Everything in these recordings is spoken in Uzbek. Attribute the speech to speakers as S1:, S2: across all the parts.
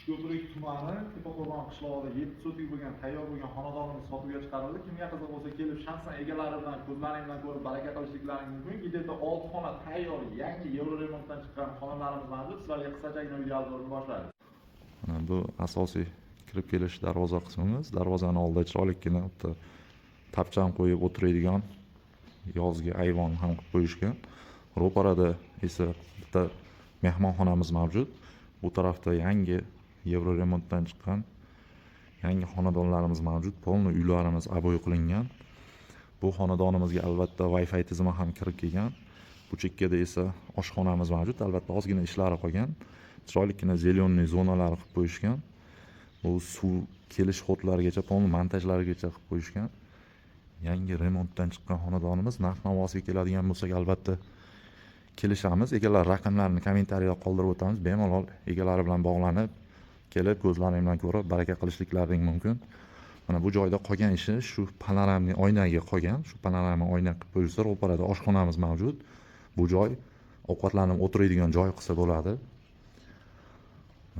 S1: Uchko'prik tumani, Tepaqo'rg'on qishlog'ida 7 sotik bo'lgan, tayyor bo'lgan xonadonimiz sotuvga chiqarildi. Kimga qiziq bo'lsa, kelib shaxsan egalari bilan ko'zlaring bilan ko'rib, baraka qilishliklaring mumkin. Где-то 6 xona tayyor, yangi еврореmonтdan chiqqan xonalarimiz mavjud. Sizlarga qisqachagina video обзор ni boshlaymiz.
S2: Mana bu asosiy kirib kelish darvoza qismimiz. Darvozani oldida chiroylikkina bitta tapchan qo'yib o'tiradigan yozgi ayvon ham qilib qo'yishgan. Ro'parada esa bitta mehmonxonamiz mavjud. Bu tarafda yangi еврореmonтdan chiqqan yangi xonadonlarimiz mavjud. Полный uylarimiz обой qilingan. Bu xonadonimizga albatta Wi-Fi tizimi ham kirib kelgan. Bu chekkada esa oshxonamiz mavjud. Albatta ozgina ishlari qolgan. Chiroylikkina зеленый zonalari qilib qo'yishgan. Bu suv kelish ход larigacha, полный montajlarigacha qilib qo'yishgan. Yangi remontdan chiqqan xonadonimiz. Narx navosiga keladigan bo'lsak, albatta kelishamiz. Egalar raqamlarini kommentariyada qoldirib o'tamiz. Bemalol egalari bilan bog'lanib, kelib ko'zlaring bilan ko'rib, baraka qilishliklaring mumkin. Mana bu joyda qolgan ishi shu панорамный oynaga qolgan. Shu panorama oyna qilib qo'yilsa, ro'parada oshxonamiz mavjud. Bu joy ovqatlanib o'tiradigan joy qilsa bo'ladi.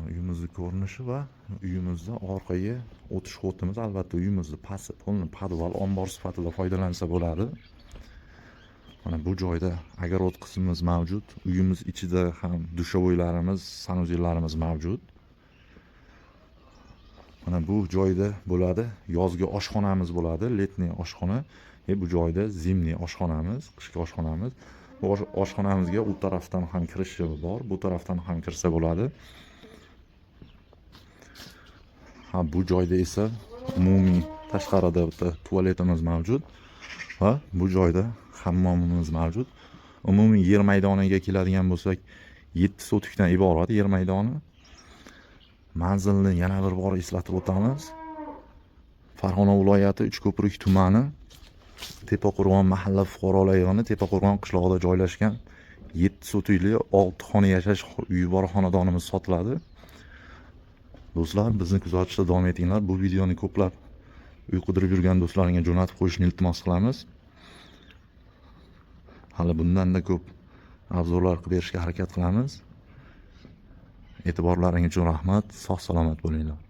S2: Uyimizni ko'rinishi va uyimizda orqaga o'tish ход imiz, albatta uyimizni pasti полный podval, ombor sifatida foydalansa bo'ladi. Mana bu joyda огород qismimiz mavjud. Uyimiz ichida ham душевой larimiz, санузел larimiz mavjud. Mana bu joyda bo'ladi yozgi oshxonamiz bo'ladi, летний oshxona. Bu joyda зимний oshxonamiz, qishki oshxonamiz. Bu oshxonamizga u tarafdan ham kirishi bor, bu tarafdan ham kirsa bo'ladi. Ha, bu joyda esa umumiy tashqarida bitta tualetimiz mavjud va bu joyda hammomimiz mavjud. Umumiy yer maydoniga keladigan bo'lsak, 7 sotikdan iborat yer maydoni. Manzilni yana bir bor eslatib o'tamiz. Farg'ona viloyati, Uchko'prik tumani, Tepaqo'rg'on mahalla fuqarolar yig'ini, Tepaqo'rg'on qishlog'ida joylashgan 7 sotikli 6 xona yashash uyi bor xonadonimiz sotiladi. Do'stlar, bizni kuzatishda davom etinglar. Bu videoni ko'plab uy qidirib yurgan do'stlaringga jo'natib qo'yishni iltimos qilamiz. Hali bundanda ko'p обзор lar qilib berishga harakat qilamiz. E'tiborlaring uchun rahmat. Sog' salomat bo'linglar.